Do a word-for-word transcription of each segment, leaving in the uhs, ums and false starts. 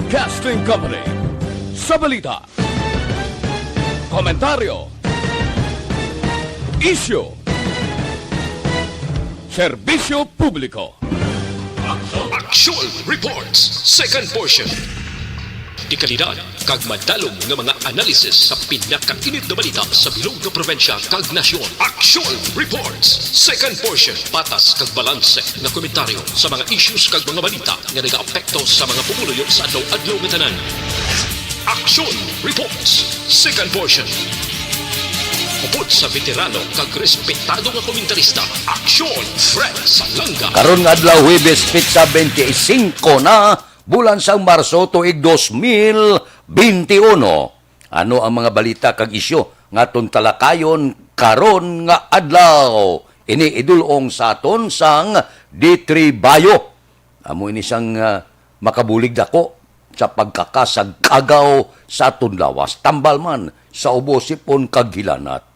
Broadcasting Company. Sa balita, komentaryo, isyu, serbisyo publiko. Action Reports, second portion. Dekalidad kag madalom nga mga analysis sa pinakainit na balita sa bilog nga probinsya kag nasyon. Action Reports, second portion. Patas kag balanse nga komentaryo sa mga issues kag mga balita nga nagaapekto sa mga pumuluyo sa adlaw-adlaw nga tanan. Action Reports, second portion. Upod sa veterano kag respetado nga komentarista, Action Fred Salanga. Karon nga adlaw, Huwebes, petsa twenty-five na, bulan sang Marso, tuig dos mil benti uno. Ano ang mga balita kag isyu nga aton talakayon karon nga adlaw? Ini idul-ong sa aton sang D three Bio. Amo ini sang, ah, makabulig dako sa pagkakasag-agaw sa aton lawas, tambal man sa ubo, sipon kag hilanat.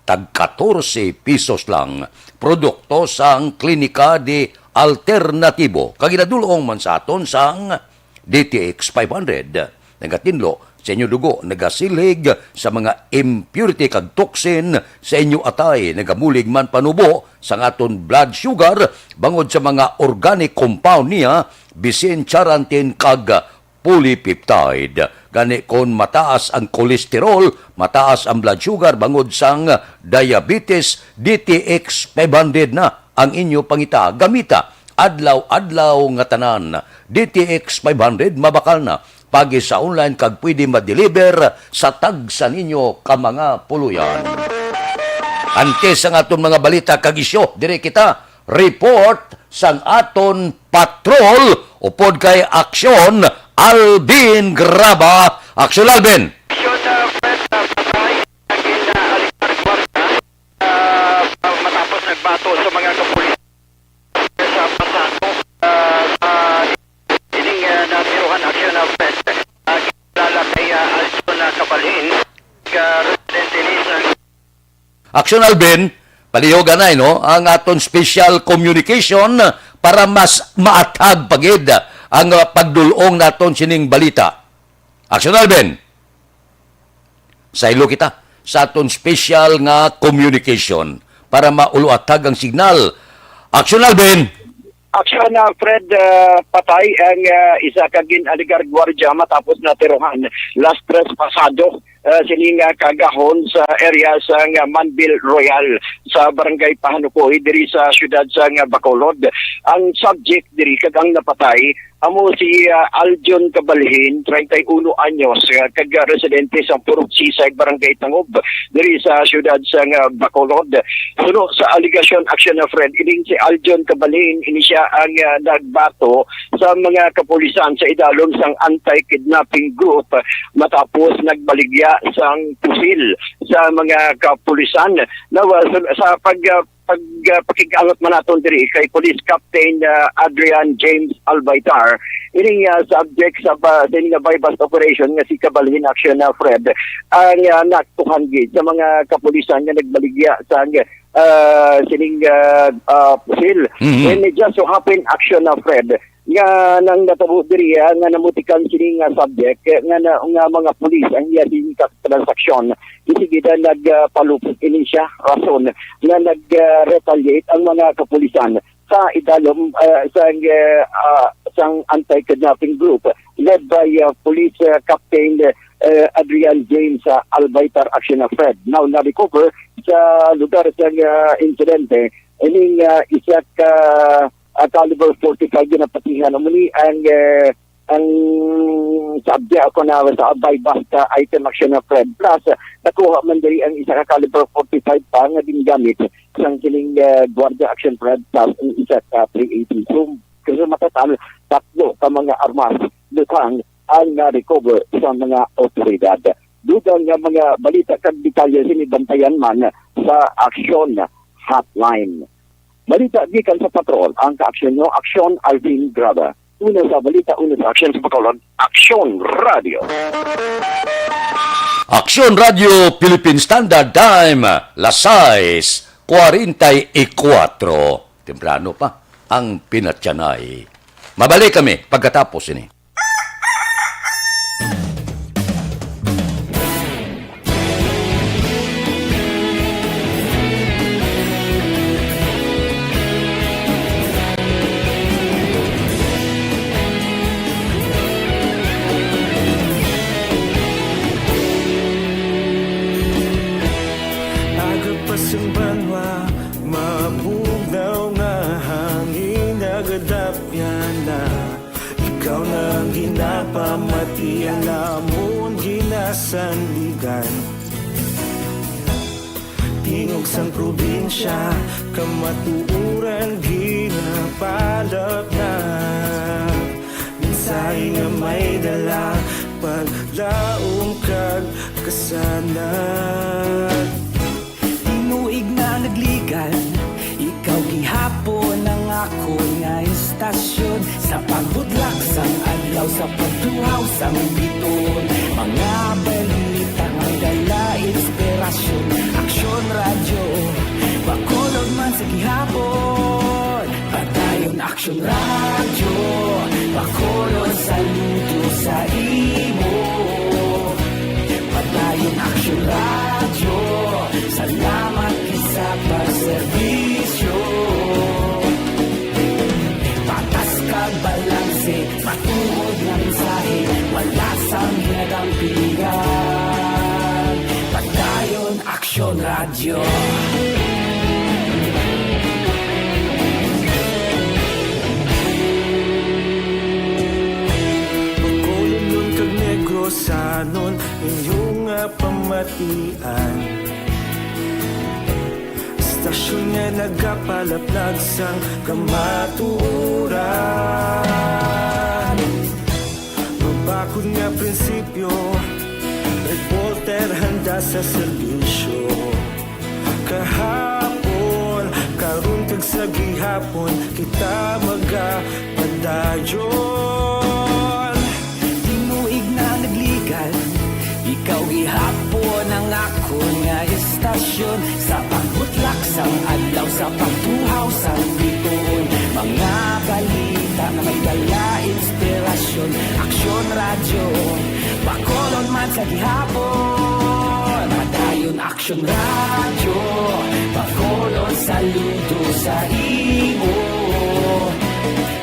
Tag katorse pesos lang. Produkto sang Klinika de Alternatibo. Kag ginadul-ong man sa aton sang D T X five hundred. Nagatinlo sa inyo dugo, nagasilhig sa mga impurity kag toxin sa inyo atay, nagabulig man panubo sang aton blood sugar bangod sa mga organic compound niya, bisin charantin kag polypeptide. Gani, kon mataas ang cholesterol, mataas ang blood sugar bangod sang diabetes, D T X five hundred na ang inyo pangita. Gamita adlaw-adlaw nga tanan. D T X five hundred, mabakal na. Pagi sa online kag pwede ma-deliver sa tagsa ninyo ka mga puloy-an. Antes ang aton mga balita kag isyu, diri kita report sang aton patrol upod kay Aksyon Alvin Graba. Aksyon Alvin! Aksyon, ah, Fred, ah, patay ang ina, ah, Alicar Guarda, ah, matapos nagbato sa mga kapulis sa pasado, ah, sa ining, ah, natirohan. Aksyon, ah, Fred, ah, kilala kay, ah, Aljon, ah, Cabalhin, ka residente ni sa Aksyon Alvin, palihog anay, no, ang aton special communication para mas maathag pa gid ang, uh, pagdul-ong naton sining balita. Aksyon Alvin, saylo kita sa aton special nga communication para mauluathag ang signal. Aksyon Alvin! Aksyon, ah, Fred, ah, patay ang, ah, isa ka gin-alegar gwardiya matapos natirohan last tres pasado, ah, sining, ah, kaagahon sa area sang, ah, Manville Royal sa Barangay Pahanukoy diri sa siyudad sang, ah, Bacolod. Ang subject diri kag ang napatay amo si, ah, Aljon Cabalhin, treinta y uno anyos, ah, kag, ah, residente sa Purok Sisay, Barangay Tangob, diri sa siyudad sang, ah, Bacolod. Suno sa alegasyon, Aksyon, ah, Fred, ining si Aljon Cabalhin, ini sia ang, ah, nagbato sa mga kapulisan sa idalom sang anti-kidnapping group matapos nagbaligya sang pusil sa mga kapulisan. Now, ah, sa, sa pag, ah, pag, ah, pakig-angot man naton diri kay Police Captain, ah, Adrian James Albaitar, ining, ah, subject sa ba, sa ining, ah, buy-bust operation nga si Cabalhin, Aksyon, ah, Fred, ang, ah, naaktuhan gid sa mga kapulisan nga nagbaligya sa, ah, sining, ah, ah, pusil. Mhm. And it just so happen, Aksyon, ah, Fred, nga nang natabo diri, ah, nga namutikan sini nga subject, eh, nga na, nga mga pulis ang iya sini ka transaksyon. Isip gid nag, ah, palupos ini sia, rason nga nag, ah, retaliate ang mga kapulisan sa idalom, ah, sang, ah, ah, sang anti-kidnapping group led by, ah, Police, ah, Captain, ah, Adrian James, ah, Albaitar, Aksyon, ah, Fred. Now, na-recover sa lugar sang, ah, insidente ining, ah, isa ka, ah, caliber forty-five nga napatihan. Amo ni ang, ah, ang subject ako na sa buy-bust, ah, item, Aksyon, ah, Fred. Plus, ah, nakuha man diri ang isa ka caliber forty-five pa nga gingamit sang kining, ah, gwardiya, Aksyon, Fred, plus ang isa ka three eighty. So, kasi matatal, tatlo ka mga armas, butang ang na-recover sa mga otoridad. Dugang nga mga balita kag detalye sini bantayan man sa Aksyon Hotline. Balita gikan sa patrol, ang kaaksyon nyo, Aksyon Alvin Graba. Una sa balita, una sa aksyon sa Bacolod, Aksyon Radio. Aksyon Radio Philippine Standard Time, las sais cuarenta y cuatro. Temprano pa ang pinatyanay. Mabalik kami pagkatapos ini. Pamati ang amon ginasandigan. Tingog sang probinsya, kamatuoran ginapalapnag. Mensahe nga may dala, paglaom kag kasanag. Tinuig na nagligan, ikaw gihapon ang akon nga istasyon. Sa pagbudlak sang adlaw, sa pagtuhaw sang biton, mga balita nga may dala inspirasyon. Aksyon Radyo, Bacolod man sa gihapon. Padayon Aksyon Radyo, Bacolod, saludo sa imo. Padayon Aksyon Radyo, salamat gid sa pagserbisyo. Patas kag balanse, matuod nga mensahe, wala sang ginadampigan. Padayon Aksyon Radyo. Bacolodnon kag Negrosanon, inyo nga pamatian. Istasyon nga nagapalaplag sang kamatuoran. Mabakod nga prinsipyo, reporter handa sa serbisyo. Kahapon, karon kag sa gihapon, kita magapadayon. Tinuig na nagligan, ikaw gihapon ang akon nga istasyon. Sa pagbutlak sang adlaw, sa pagtuhaw sang bituon, mga balita nga may dala inspirasyon. Aksyon Radyo, Bacolod man sa gihapon. Padayon Aksyon Radyo, Bacolod, saludo sa imo.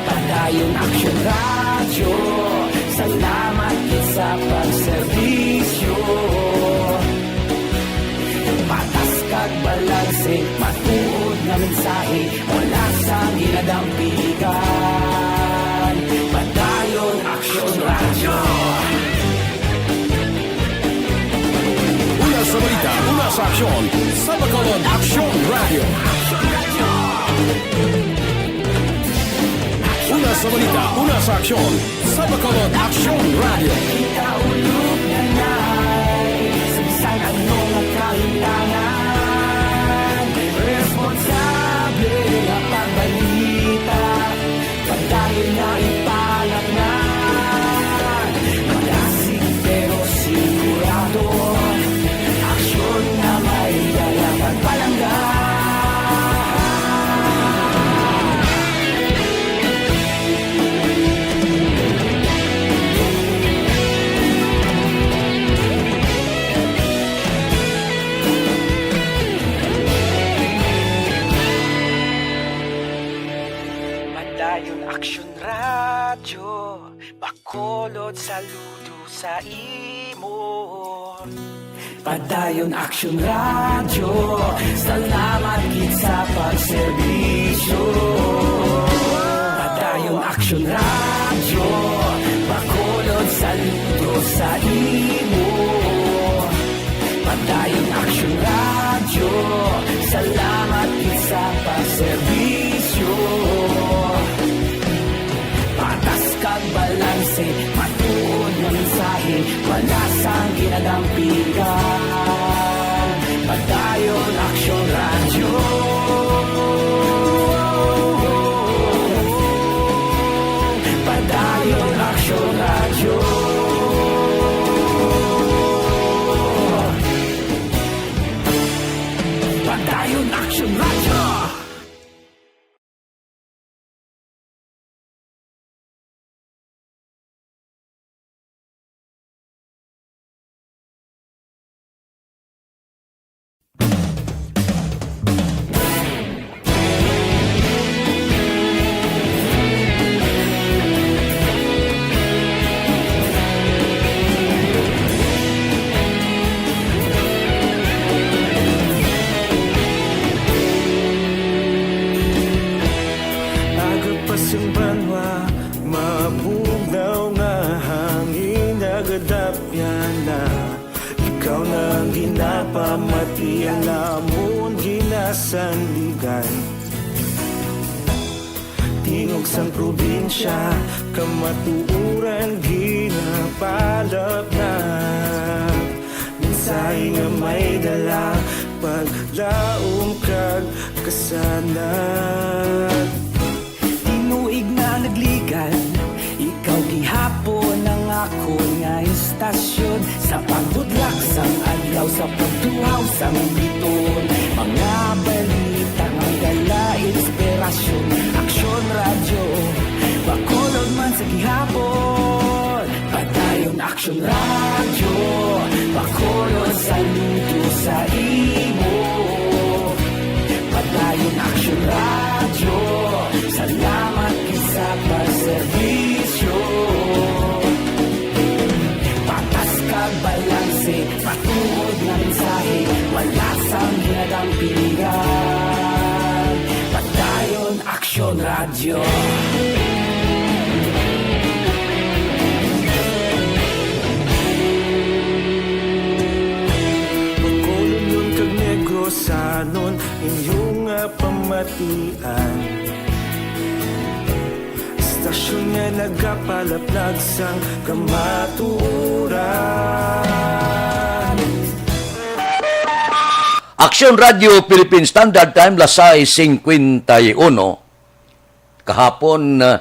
Padayon Aksyon Radyo, salamat gid sa pagserbisyo. Patas kag balanse, matuod nga mensahe, wala sang ginadampigan. Padayon Aksyon Radyo. Una sa balita, una sa aksyon, sa Bacolod Aksyon Radyo. Una sa balita, una sa aksyon, sa Bacolod Aksyon Radyo. Kita ulog na nai, sa bisan ano nga kahitangan, responsable nga pagbalita. Padayon nga ipalaknag, madasig pero sigurado, aksyon nga may dala pagpalangga. Padayon Aksyon Radyo, Bacolod, saludo sa imo. Padayon Aksyon Radyo, salamat gid sa pagserbisyo. Padayon Aksyon Radyo, Bacolod, saludo sa imo. Padayon Aksyon Radyo, salamat gid sa pagserbisyo. Patas kag balanse, matuod nga mensahe, wala sang ginadampigan. Padayon Aksyon Radyo. Padayon Aksyon Radyo. Padayon Aksyon Radyo. Lamon ginasandigan, tingog sang probinsya, kamatuoran ginapalapnag. Mensahe nga may dala, paglaom kag kasanag. Tinuig na nagligan, ikaw gihapon ang akon nga istasyon. Sa pagbudlak sang adlaw, sa pagtuhaw sang biton, mga balita nga dala inspirasyon. Aksyon Radyo, Bacolod man sa gihapon. Padayon Aksyon Radyo, Bacolod saludo sa imo. Padayon Aksyon Radyo, salamat gid sa pagserbisyo. Patas kag balanse, matuod nga mensahe, wala sang ginadampigan. Padayon Aksyon Radyo. Bacolodnon kag Negrosanon, inyo nga pamatian. Istasyon nga nagapalaplag sang kamatuoran. Aksyon Radyo Philippine Standard Time, las sais cincuenta y uno. Kahapon, ah,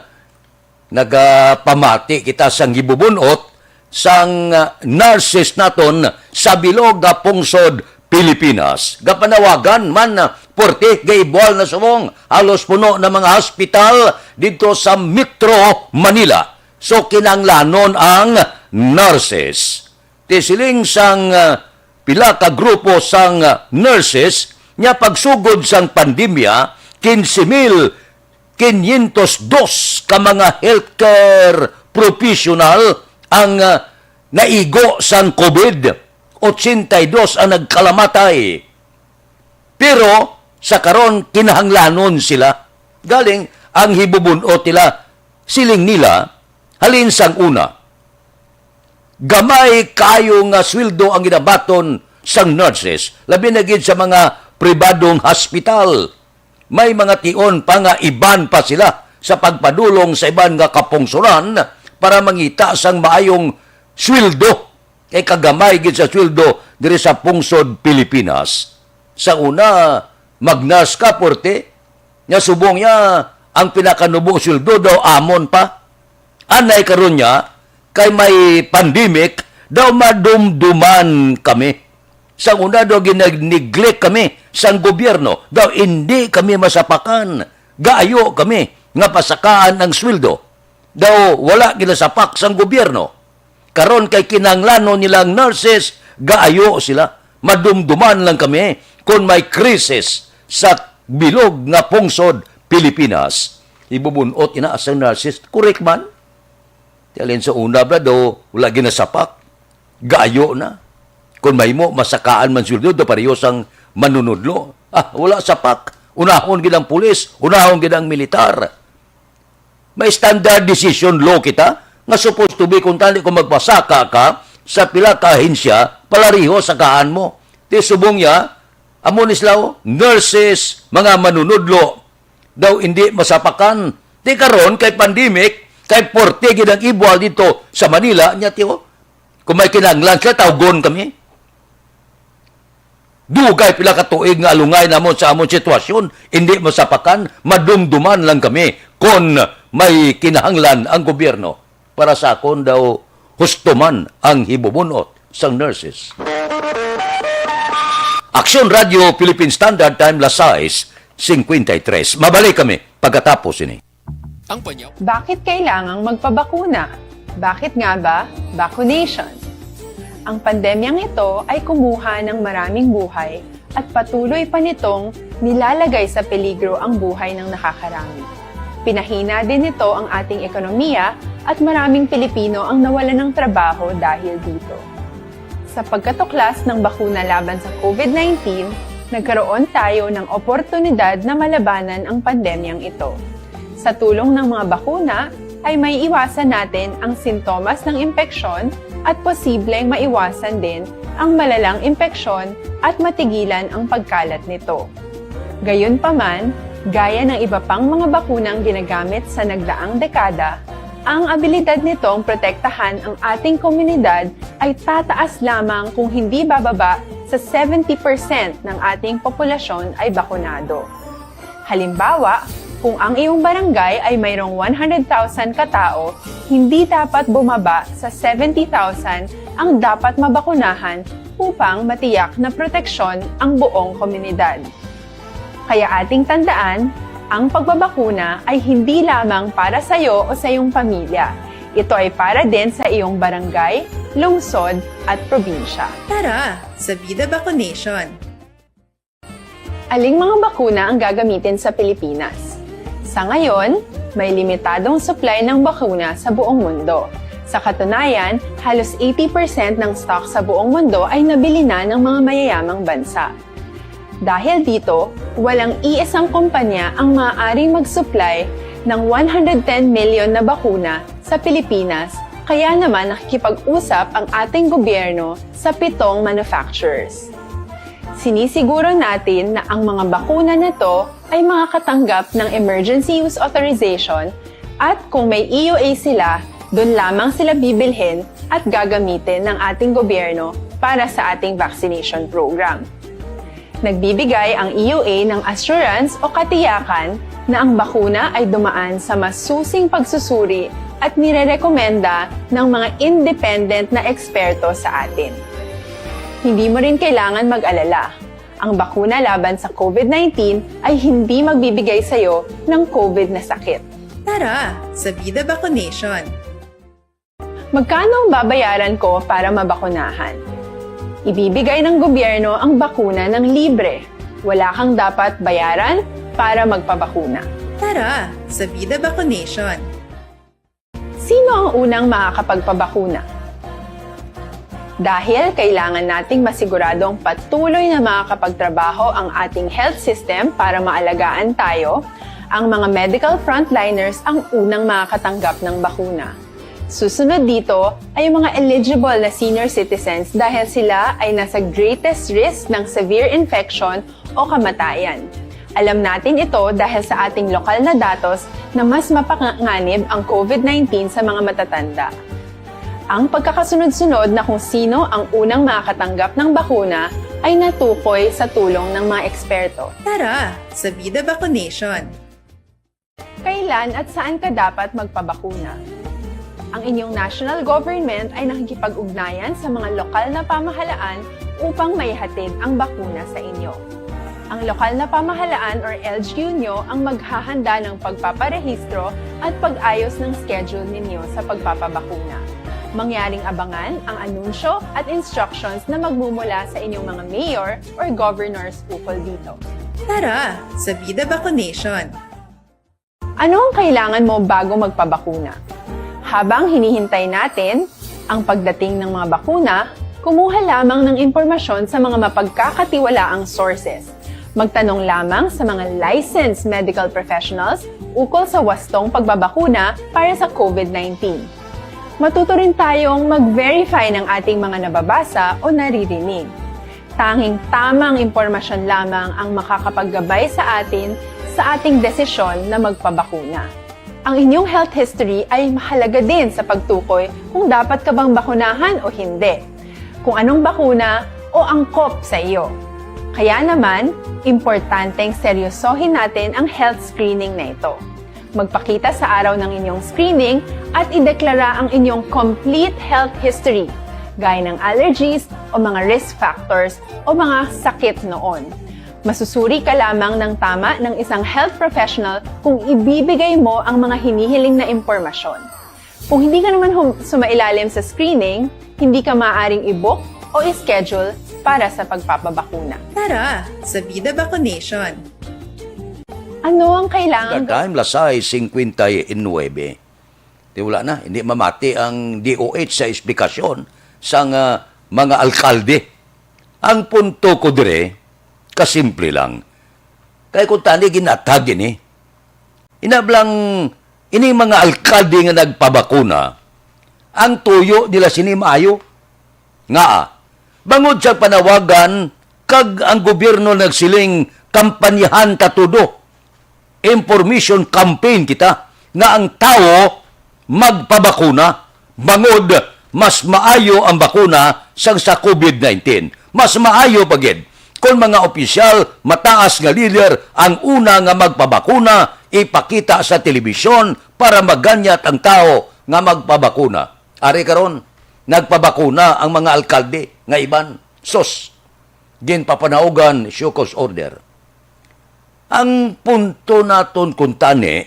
nagapamati kita sang hibubun-ot sang, ah, nurses naton sa bilog nga pungsod Pilipinas. Gapanawagan man, ah, porte, gaibual na subong. Halos puno na mga hospital didto sa Metro Manila. So, kinahanglanon ang nurses. Ti siling sang, ah, pila ka grupo sang, ah, nurses nga pagsugod sang pandemya, quince mil quinientos dos ka mga healthcare professional ang, ah, naigo sang COVID, ochenta y dos ang nagkalamatay. Pero sa karon, kinahanglanon sila. Galing ang hibubun-ot nila, siling nila, halin sang una, gamay kayo nga sweldo ang ginabaton sang nurses, labi na gid sa mga pribadong hospital. May mga tion pa nga iban pa sila sa pagpadulong sa iban nga kapungsoran para mangita sang maayong sweldo. Kay kagamay gid sa sweldo diri sa pungsod Pilipinas. Sa una, mag-nurse ka, porte, nga subong niya ang pinakanubo sweldo daw amon pa. Anay karon niya, kay may pandemic, daw madumduman kami. Sa una daw ginag-neglect kami sang gobyerno, daw indi kami masapakan. Gaayo kami nga pasakaan ang sweldo. Daw wala ginasapak sang gobyerno. Karon kay kinahanglanon nila ang nurses, gaayo sila. Madumduman lang kami kon may krisis sa bilog nga pungsod Pilipinas. Ibubun-ot ina sang nurses, correct man? Ti halin sa una bala daw wala ginasapak. Gaayo na. Kon mahimo, masakaan man sweldo, daw pareho sang manunudlo. Ah, wala sapak. Unahon gid ang pulis, unahon gid ang militar. May standard decision law kita nga supposed to be kung tani kung magpasaka ka sa pila ka ahensya, palariho sakaan mo. Ti subong niya, amo ni sila, oh, nurses, mga manunudlo, daw indi masapakan. Ti karon kay pandemic, kay porte gid ang ibual dito sa Manila, nya ti, oh, kung may kinahanglan sila, tawgon kami. Dugay pila ka tuig nga alungay namon sa amon sitwasyon, indi masapakan, madumduman lang kami kon may kinahanglan ang gobyerno. Para sa akon daw, husto man ang hibubun-ot sang nurses. Aksyon Radyo Philippine Standard Time, las sais cincuenta y tres. Mabalik kami pagkatapos ini. Ang panyaw- Bakit kailangang magpabakuna? Bakit nga ba vaccination? Ang pandemyang ito ay kumuha ng maraming buhay at patuloy pa nitong nilalagay sa peligro ang buhay ng nakakarami. Pinahina din nito ang ating ekonomiya at maraming Pilipino ang nawalan ng trabaho dahil dito. Sa pagkatuklas ng bakuna laban sa COVID nineteen, nagkaroon tayo ng oportunidad na malabanan ang pandemyang ito. Sa tulong ng mga bakuna, ay may iwasan natin ang sintomas ng impeksyon at posibleng maiwasan din ang malalang impeksyon at matigilan ang pagkalat nito. Gayunpaman, gaya ng iba pang mga bakunang ginagamit sa nagdaang dekada, ang abilidad nitong protektahan ang ating komunidad ay tataas lamang kung hindi bababa sa seventy percent ng ating populasyon ay bakunado. Halimbawa, kung ang iyong barangay ay mayroong one hundred thousand katao, hindi dapat bumaba sa seventy thousand ang dapat mabakunahan upang matiyak na proteksyon ang buong komunidad. Kaya ating tandaan, ang pagbabakuna ay hindi lamang para sa iyo o sa iyong pamilya. Ito ay para din sa iyong barangay, lungsod, at probinsya. Tara, sa Vida Vaccination! Aling mga bakuna ang gagamitin sa Pilipinas? Sa ngayon, may limitadong supply ng bakuna sa buong mundo. Sa katunayan, halos eighty percent ng stock sa buong mundo ay nabili na ng mga mayayamang bansa. Dahil dito, walang iisang kumpanya ang maaaring mag-supply ng one hundred ten million na bakuna sa Pilipinas, kaya naman nakikipag-usap ang ating gobyerno sa pitong manufacturers. Sinisiguro natin na ang mga bakuna na to ay makakatanggap ng emergency use authorization at kung may E U A sila, doon lamang sila bibilhin at gagamitin ng ating gobyerno para sa ating vaccination program. Nagbibigay ang E U A ng assurance o katiyakan na ang bakuna ay dumaan sa masusing pagsusuri at nirerekomenda ng mga independent na eksperto sa atin. Hindi mo rin kailangan mag-alala. Ang bakuna laban sa COVID nineteen ay hindi magbibigay sa iyo ng COVID na sakit. Tara, sa Vida Vaccination! Magkano ang babayaran ko para mabakunahan? Ibibigay ng gobyerno ang bakuna ng libre. Wala kang dapat bayaran para magpabakuna. Tara, sa Vida Vaccination! Sino ang unang makakapagpabakuna? Dahil kailangan nating masiguradong patuloy na makakapagtrabaho ang ating health system para maalagaan tayo, ang mga medical frontliners ang unang makakatanggap ng bakuna. Susunod dito ay ang mga eligible na senior citizens dahil sila ay nasa greatest risk ng severe infection o kamatayan. Alam natin ito dahil sa ating lokal na datos na mas mapanganib ang COVID nineteen sa mga matatanda. Ang pagkakasunod-sunod na kung sino ang unang makakatanggap ng bakuna ay natukoy sa tulong ng mga eksperto. Tara, sa Vida Vaccination! Kailan at saan ka dapat magpabakuna? Ang inyong national government ay nakikipag-ugnayan sa mga lokal na pamahalaan upang maihatid ang bakuna sa inyo. Ang lokal na pamahalaan or L G U nyo ang maghahanda ng pagpaparehistro at pag-ayos ng schedule ninyo sa pagpapabakuna. Mangyaring abangan ang anunsyo at instructions na magmumula sa inyong mga mayor or governors ukol dito. Tara, sa Vida Vaccination! Ano ang kailangan mo bago magpabakuna? Habang hinihintay natin ang pagdating ng mga bakuna, kumuha lamang ng impormasyon sa mga mapagkakatiwalaang sources. Magtanong lamang sa mga licensed medical professionals ukol sa wastong pagbabakuna para sa COVID nineteen. Matuto rin tayong mag-verify ng ating mga nababasa o naririnig. Tanging tamang impormasyon lamang ang makakapaggabay sa atin sa ating desisyon na magpabakuna. Ang inyong health history ay mahalaga din sa pagtukoy kung dapat ka bang bakunahan o hindi, kung anong bakuna o angkop sa iyo. Kaya naman, importanteng seryosohin natin ang health screening na ito. Magpakita sa araw ng inyong screening at ideklara ang inyong complete health history, gaya ng allergies o mga risk factors o mga sakit noon. Masusuri ka lamang ng tama ng isang health professional kung ibibigay mo ang mga hinihiling na impormasyon. Kung hindi ka naman hum- sumailalim sa screening, hindi ka maaaring i-book o i-schedule para sa pagpapabakuna. Tara, sa Vida Vaccination! Ano ang kailangan The time, las sais cincuenta y nueve. Di wala na, hindi mamati ang D O H sa esplikasyon sang, ah, mga alkalde. Ang punto ko dire, kasimple lang. Kay kung tani ginatag ini, inablang Ini mga alkalde nga nagpabakuna, ang tuyo nila sini maayo. Ngaa? Bangod sa panawagan kag ang gobyerno nagsiling, "Kampanyahan ta todo. Information campaign kita nga ang tawo magpabakuna, bangod mas maayo ang bakuna sang sa COVID nineteen." Mas maayo pa gid kon mga opisyal, mataas nga lider ang una nga magpabakuna, ipakita sa telebisyon para maganyat ang tawo nga magpabakuna. Ari karon, nagpabakuna ang mga alkalde nga iban. Sus, ginpapanaugan show cause order. Ang punto naton kuntani,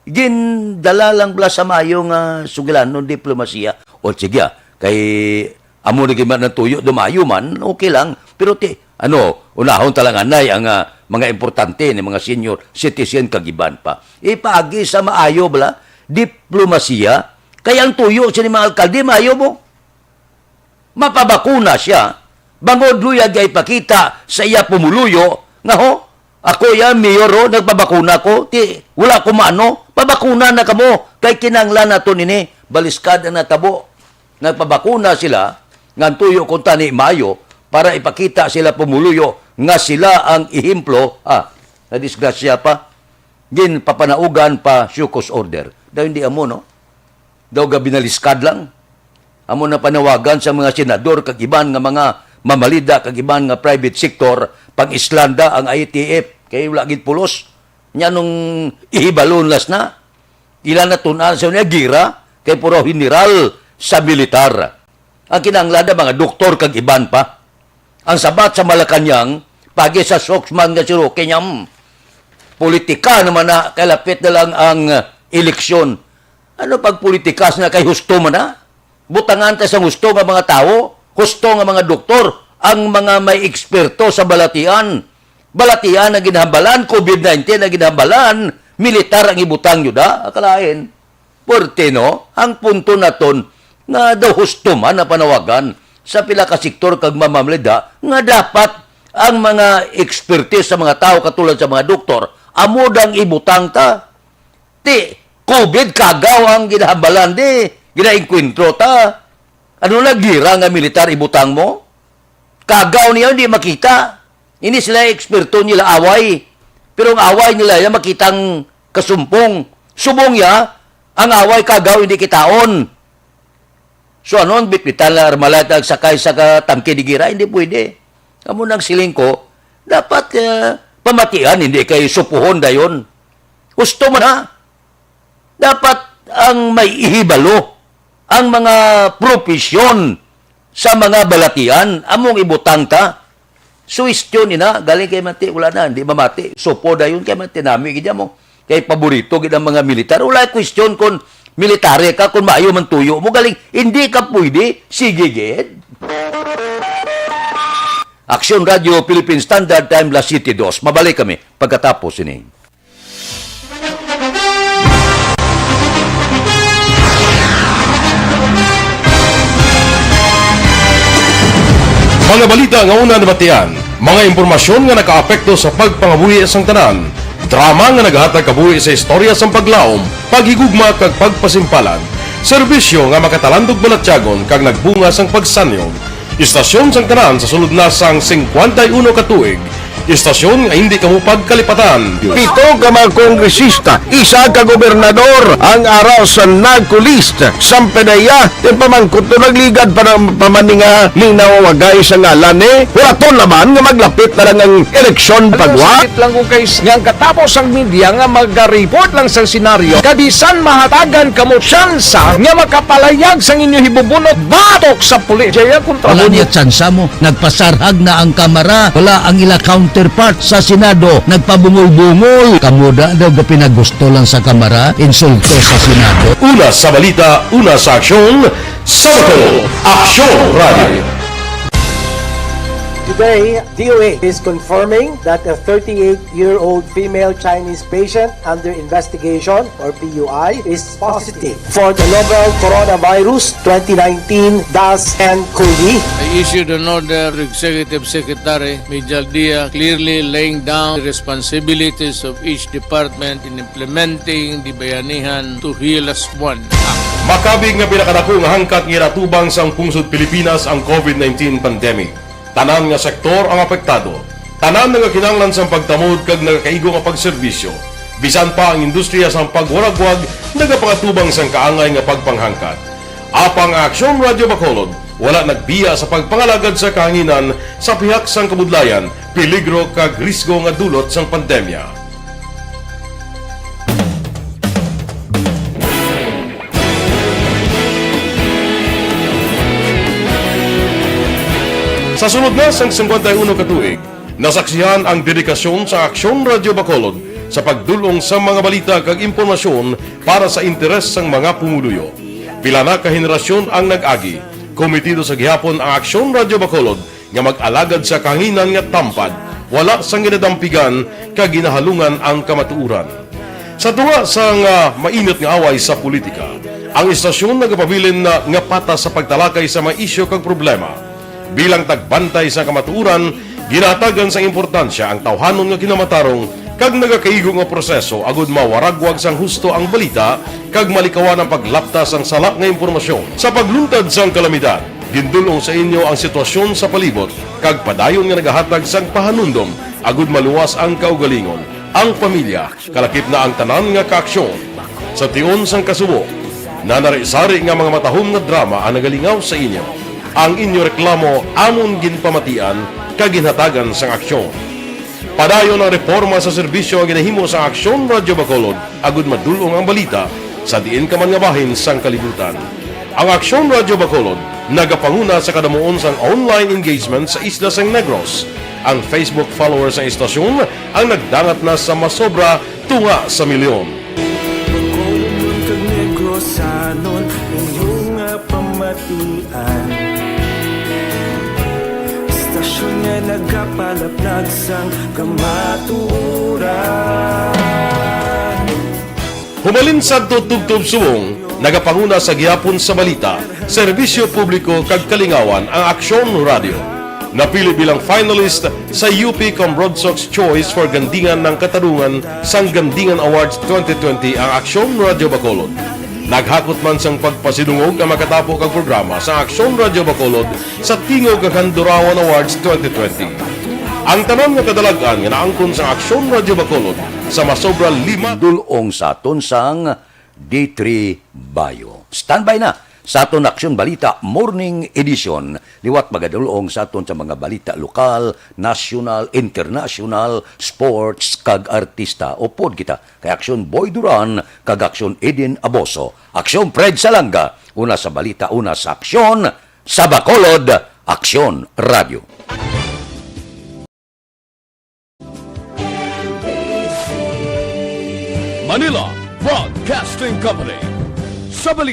gindala lang bala sa maayo nga sugilanon, diplomasiya. O sige, ah, kay amo na gid man ang tuyo, dumayo man, okay lang. Pero ti, ano, unahon ta lang anay ang, ah, mga importante ni mga senior citizen kag iban pa. Ipaagi sa maayo bala, diplomasiya. Kay ang tuyo sini mga alkalde, maayo mo. Mapabakuna siya, bangod luyag niya ipakita sa iya pumuluyo nga, "Ho, ako ya, mayor, ho, nagpabakuna ko, ti wala ko maano, pabakuna na kamo, kay kinahanglan naton ini." Baliskad ang natabo. Nagpabakuna sila, nga ang tuyo kuntani maayo, para ipakita sila pumuluyo nga sila ang ehemplo. Ah, nadisgrasya pa. Ginpapanaugan pa show cause order. Daw hindi amo, no? Daw gabinaliskad lang. Amo na panawagan sa mga senador kag iban nga mga mamalida kag iban nga private sector, pang-islanda ang I T F kay wala gid pulos. Nya nung ihibalon las na, ila natun-an sa niya gira kay puro general sa militar. Ang kinahanglan na mga doktor kag iban pa. Ang sabat sa Malacañang, pagi sa spokesman nga si Roque Ñam, politika naman na, kay lapit na lang ang, uh, eleksyon. Ano pagpolitikas na kay husto man na? Butangan ta sang husto nga mga tawo, husto nga mga doktor, ang mga may eksperto sa balatian. Balatian ang ginahambalan, COVID nineteen ang ginahambalan, militar ang ibutang, yuda, akalain. Puwerte, no? Ang punto naton nga daw husto man ang panawagan sa pila ka sektor kag mamamalida nga dapat ang mga ekspertis sa mga tawo katulad sa mga doktor amo dang ibutang ta. Ti, COVID kagaw ang ginahambalan di, ginaengkwentro ta. Ano na gira nga militar ibutang mo? Kagaw niya, hindi makita. Hindi sila eksperto nila away. Pero ang away nila, yan makitang kasumpong. Subong ya, ang away kagaw hindi kitaon. So, ano ang bitbitan na armalay nagsakay sa ka-, tangke di gira? Hindi pwede. Amo nang siling ko, dapat, eh, pamatian, hindi kay supuhon dayon. Gusto man ha? Dapat ang may ihibalo, ang mga propesyon sa mga balatian, among ibutang ta. Suwestyon ina, galing kay Mati, wala na, hindi mamati. Supo dayon kay Mati, nami gid mo. Kay paborito gid ang mga militar. Wala question kung military ka, kung maayo man tuyo mo, galing, hindi ka pwede. Sige gid. Aksyon Radio Philippine Standard Time, las siete dos. Mabalik kami pagkatapos ini. Mga balita nga una nabatian, mga impormasyon nga nakaapekto sa pagpangabuhi sang tanan, drama nga nagahatag kabuhi sa istorya sang paglaom, paghigugma kag pagpasimpalan, serbisyo nga makatalandog balatyagon kag nagbunga sang pagsanyog. Istasyon sang tanan sa sulod na sang singkwenta y uno ka tuig. Istasyon nga hindi kamo pagkalipatan. Pito ka mga kongresista, isa ka gobernador ang ara sa NAGCO list. Sampanaya, yung pamangkot to nagligad pa ng pamaninga ning nawawagay sa ngalan ni. Huraton naman nga maglapit na lang ang eleksyon pagwa. Sakit lang ko kay nga ang katapos ang media nga maga-report lang sa senaryo. Kabisan mahatagan kamo tsansa nga makapalayag sang inyo hibubunot batok sa pulis. Jaya kontra Wala niya tsansa mo. Nagpasarhag na ang Kamara. Wala ang ila counterpart sa Senado. Nagpabungol-bungol. Kamo da daw gapinagusto lang sa Kamara. Insulto sa Senado. Una sa balita, una sa aksyon, sa Aksyon Radio. Today, D O H is confirming that a thirty-eight-year-old female Chinese patient under investigation, or P U I, is positive for the novel coronavirus twenty nineteen dash N cov. I issued an order to Executive Secretary Mijal Dia, clearly laying down the responsibilities of each department in implementing the Bayanihan to Heal As One Act. Makabig nga pinakadako nga hangkat nga ginatubang sang pungsod Pilipinas ang covid nineteen pandemic. Tanan nga sektor ang apektado. Tanan nga kinahanglan sang pagtamod kag nagakaigo nga pagserbisyo. Bisan pa ang industriya sang pagwaragwag nagapakatubang sang kaangay nga pagpanghangkat. Apang ang Aksyon Radyo Bacolod wala nagbiya sa pagpangalagad sa kahanginan sa pihak sang kabudlayan, peligro kag risgo nga dulot sang pandemya. Sa sulod na sang singkwenta y uno ka tuig, nasaksihan ang dedikasyon sa Aksyon Radyo Bacolod sa pagdul-ong sa mga balita kag impormasyon para sa interes sang mga pumuluyo. Pila na ka henerasyon ang nag-agi. Komitido sa gihapon ang Aksyon Radyo Bacolod nga mag-alagad sa kahanginan nga tampad, wala sang ginadampigan kag ginahalungan ang kamatuoran. Sa tunga sang, ah, mainit nga away sa politika, ang istasyon nagapabilin na nga patas sa pagtalakay sa mga isyu kag problema. Bilang tagbantay sa kamatuoran, ginahatagan sang importansya ang tawhanon nga kinamatarong kag nagakaigo nga proseso agud mawaragwag sang husto ang balita kag malikawan ang paglapta sang sala nga impormasyon. Sa pagluntad sang kalamidad, gindul-ong sa inyo ang sitwasyon sa palibot kag padayon nga nagahatag sang pahanumdom agud maluwas ang kaugalingon, ang pamilya, kalakip na ang tanan nga kaaksyon. Sa tion sang kasubo, nanari-sari nga mga matahom nga drama ang nagalingaw sa inyo. Ang inyo reklamo amon ginpamatian kag ginhatagan sang aksyon. Padayon ang reporma sa serbisyo nga ginahimo sang Aksyon Radyo Bacolod agud madul-ong ang balita sa diin ka man nga bahin sang kalibutan. Ang Aksyon Radyo Bacolod nagapanguna sa kadamuon sang online engagement sa isla sang Negros. Ang Facebook followers sang istasyon ang nagdangat na sa masobra tunga sa milyon. Bacolodnon kag Negrosanon, inyo nga pamatian. Istasyon nga nagapalaplag sang kamatuoran. Humalin sadto tubtob subong, nagapanguna sa gihapon sa balita, serbisyo publiko kag kalingawan ang Aksyon Radyo. Napili bilang finalist sa U P Cambronsox Choice for Gandingan ng Katarungan sang Gandingan Awards twenty twenty ang Aksyon Radyo Bacolod. Naghakot man sang pagpasidungog ang makatapo kag programa sa Aksyon Radyo Bacolod sa Tingog kag Handurawan Awards twenty twenty. Ang tanan nga kadalag-an nga naangkon sang Aksyon Radyo Bacolod sa masobra lima dul-ong sa aton sang D three Bayo. Standby na sa aton Aksyon Balita Morning Edition. Liwat magadul-ong sa aton sa mga balita lokal, nasyonal, internasyonal, sports, kag artista. Upod kita kay Aksyon Boy Duran kag Aksyon Eden Aboso. Aksyon Fred Salanga, una sa balita, una sa aksyon, sa Bacolod, Aksyon Radyo. Manila Broadcasting Company. Sa balita,